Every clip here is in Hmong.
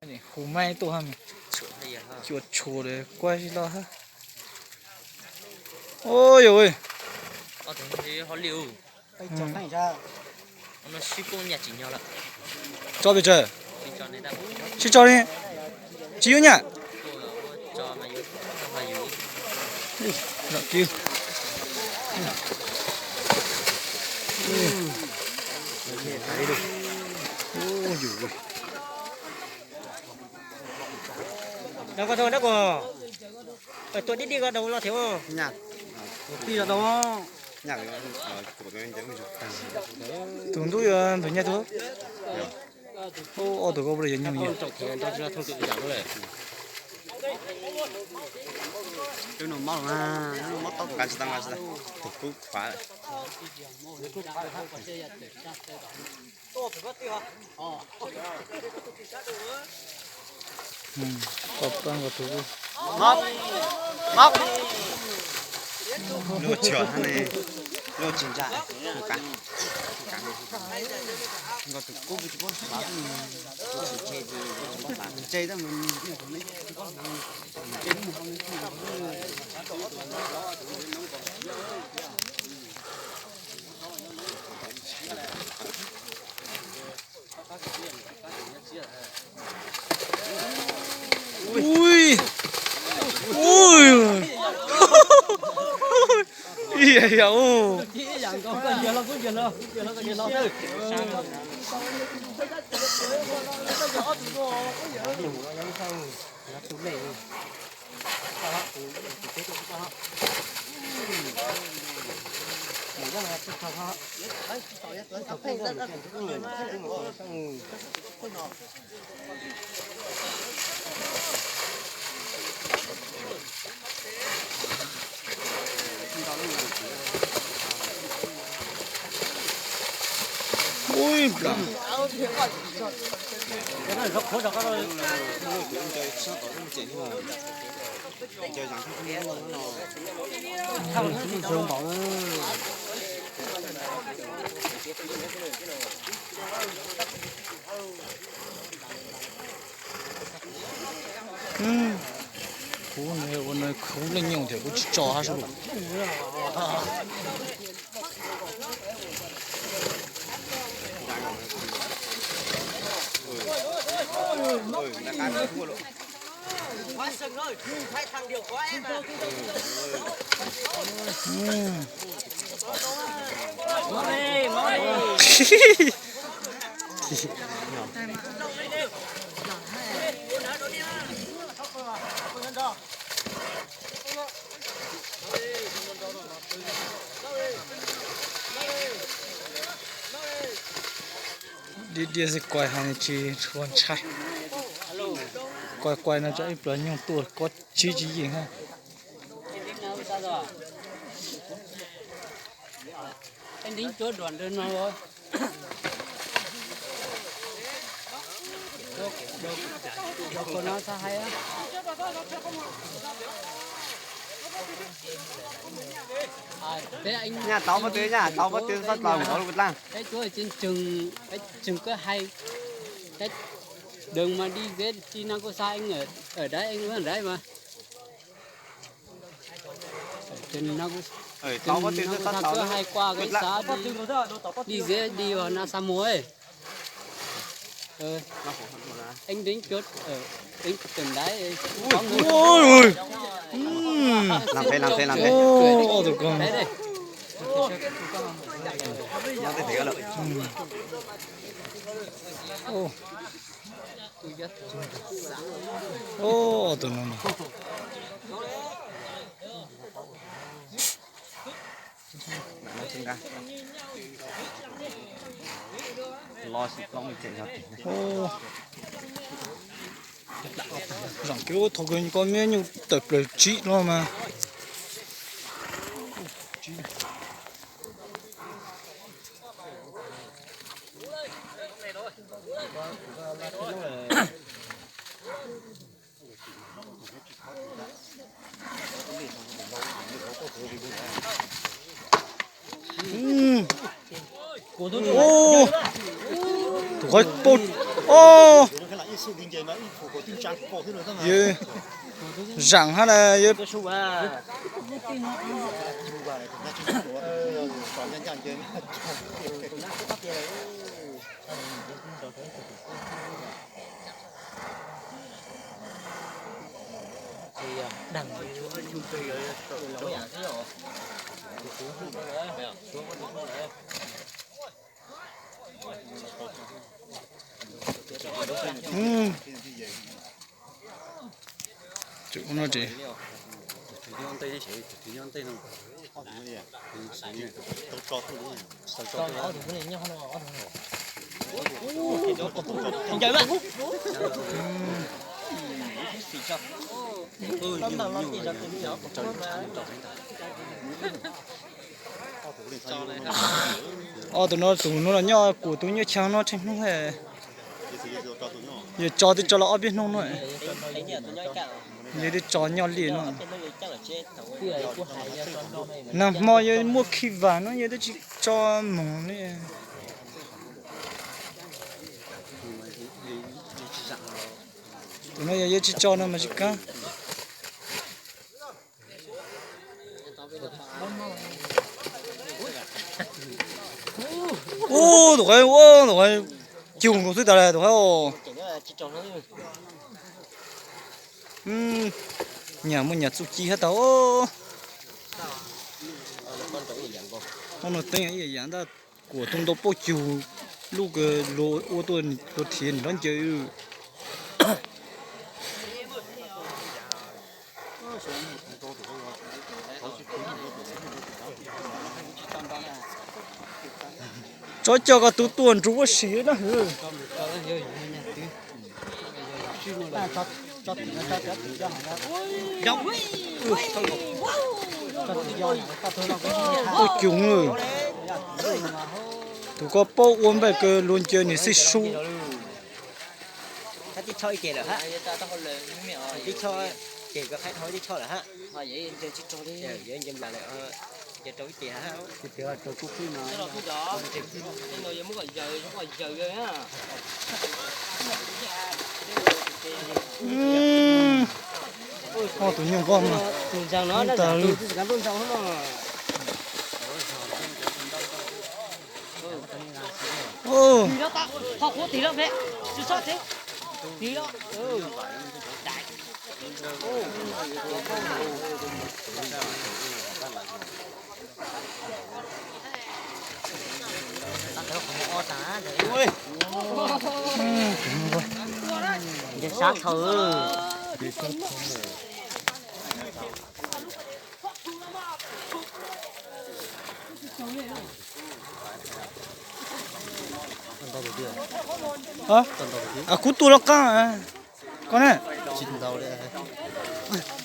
Hu maib tuaj ha, cua tshua kuaj sib loj ha. Ua yog, tso pes tsawg? Sib tso li, tsis yuav nyaj. Tus ntub yuav ntug nyaj tug. Ob tug ko ua li yog nyuj yog. Luaj tsis ntsa, nkaus tus kub tsis paub xav, tsis paub xav, tsis paub xav, tsis paub xav. Ui, ui, ua, ui, plam. Kuv ua no kuv leej nyuj thiab kuv tsis tso hab sab lus. Diaj diaj xwb, kuai ho tsis tshua ntshai. Kuai kuai no tsam ib pluag nyuj tuaj kob tsib tsis yeej hab. Nyaj tau pob tw, nyaj tau pob tw txhob dlaus nkaus lub dlaaj. Deev mas di zeb di no kuj xa eeb, daiv eeb daiv mas. Tau pob tw txhob dlaus, hais kua koj xav di zeb di no xa mus. Eeb deev cuab, eeb tawm daiv. Lam pem, lam pem, lam pem. Tus no, zaum kub thaum kawg koj muab nyuj tawm plaws tsib no mas. Tus qhov paub, o, Yog zaam hab na yog. Ob tug no, tus no los nyob kuv tus nyob chaw no tsheej hnub. Yog tso twb tso los ob peb hnub no. Yog twb tso nyob li no. Nag hmo yog muaj khi vam no yog twb tsis tso moog li. Tus no yog yog tsis tso no mas tsis kaab. Ub, tus qaib, ub, tus qaib, cug nkaus xwb tas li tus qaib. Nyam muaj nyam txuj ci hab tau. Ob no teeb ib yam ntag, kuam tug ntau paub cug, lub kws luag ua tuaj luag thiv nrov ncaws. Tso coj koj tug tuaj nrug huab si na hwv. Ua cug, tus koj paub ua npaj kws luag ncaws niam xij sub. Ob tug nyuj nqog mas tas li. Sab thaum. Kuv tua lub qaab. Koj ne?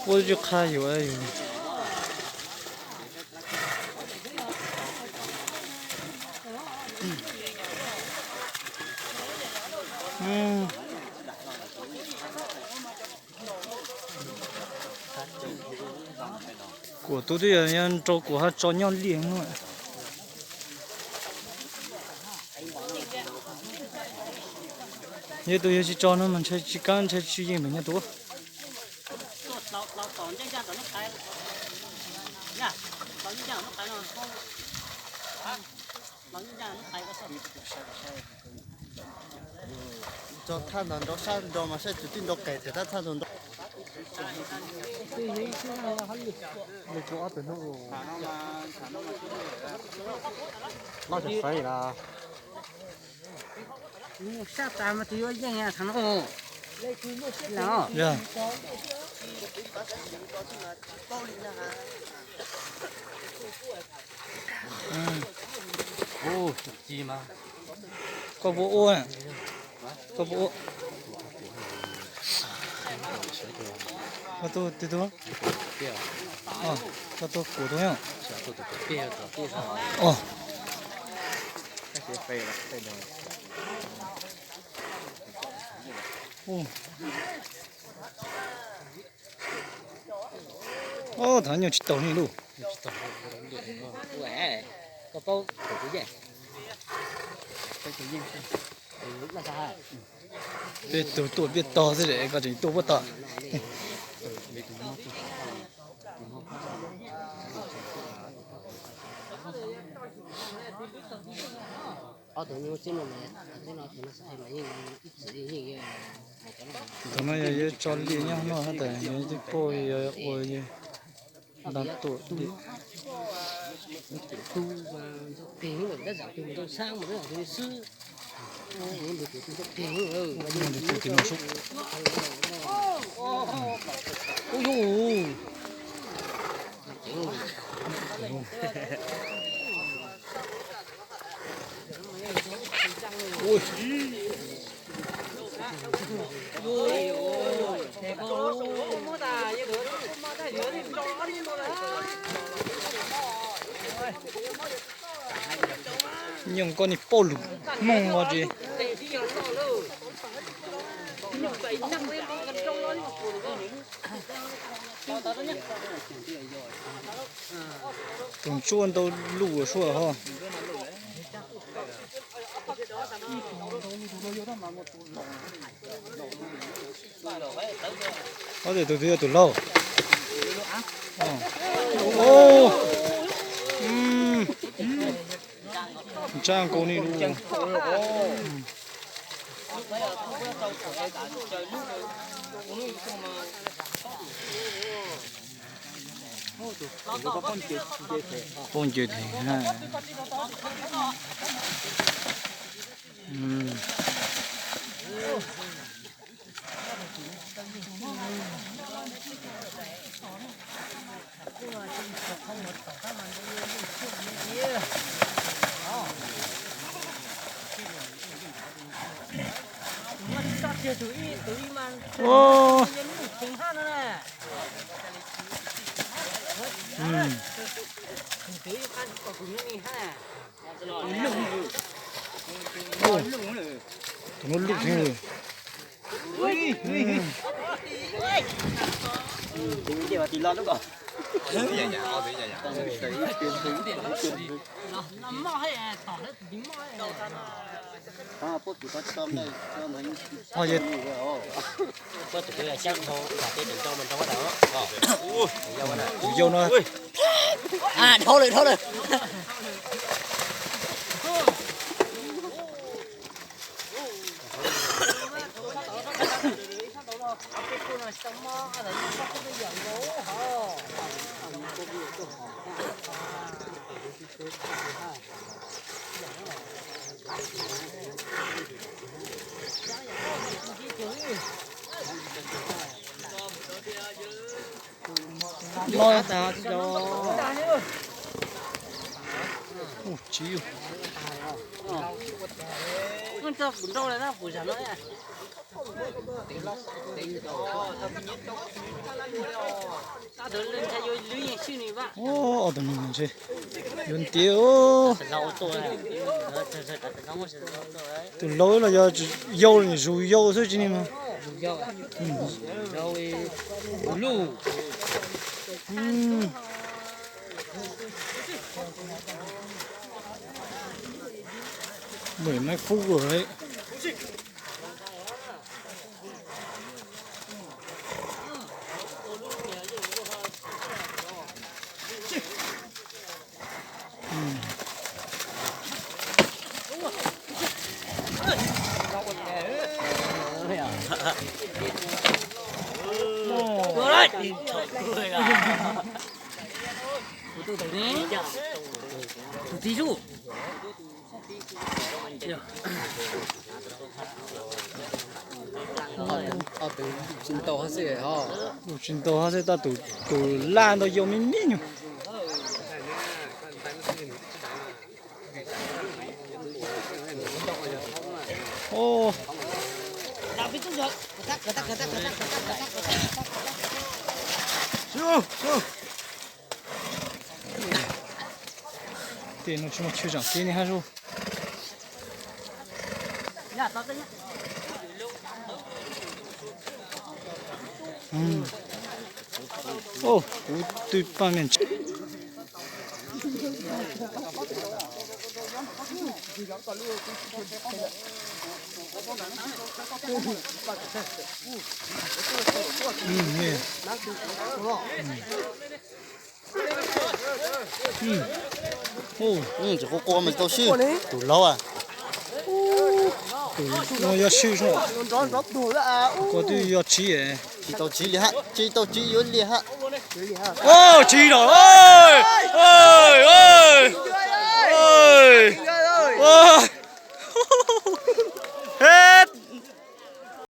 Ua tsis qha yus. Kuam tug twb yog nrau kuam hab tso nyob liaj no. Yog tus yog tsis tso no mas ntshai tsis kaab ntshai tsis yeej pem nyuag tug. Tso thaj ntawd nrau sab nrau mas saib tus twb nrau qes tiag tab thaj ntawd nrau. Sab tas mas tus yuav yeej thaum no. Koj puas ua? Koj puas ua? Koj tuaj twg tug? Koj tuaj kuv tug yom? Thaum nyuag tsis taus li lauj. Peb tug tuaj peb tog xwb es koj tseem tuaj puab tog. Tus no yog yuav tso liaj nyob no tas yog twb poj yog ua yog nta tuam liaj. Nyob koj niag poj lug Hmoob no tsis. Tus ntsuab ntau luj suab ho. Ob tes tus twg yog tus laug? Ntsaj nkaus ni lus. Poj nce tes. Tus no luj heev li. Tus yau no. Dhau lawm, dhau lawm. Loj tas tsis tau. Ua tsis yog. Ua, ob tug neeg no ntshe yuav ntiav. Tus laug los yog yau, zus yau xwb tsis ni mas. Mười mấy phút rồi đấy. Tsis ntau hab xwb, tab tus laj ntau yau me me nyuag. Tej no tsis muaj chaw zaam kev li hab zuj. Kuv twb paj me ntsis. Tsis quaj quaj mas tsis tau swb. Tus laub a, no yog swb, ko twb yog tsib. Tsis tau tsib li hab, tsis tau tsib yuav liam hab. Tsib lawm.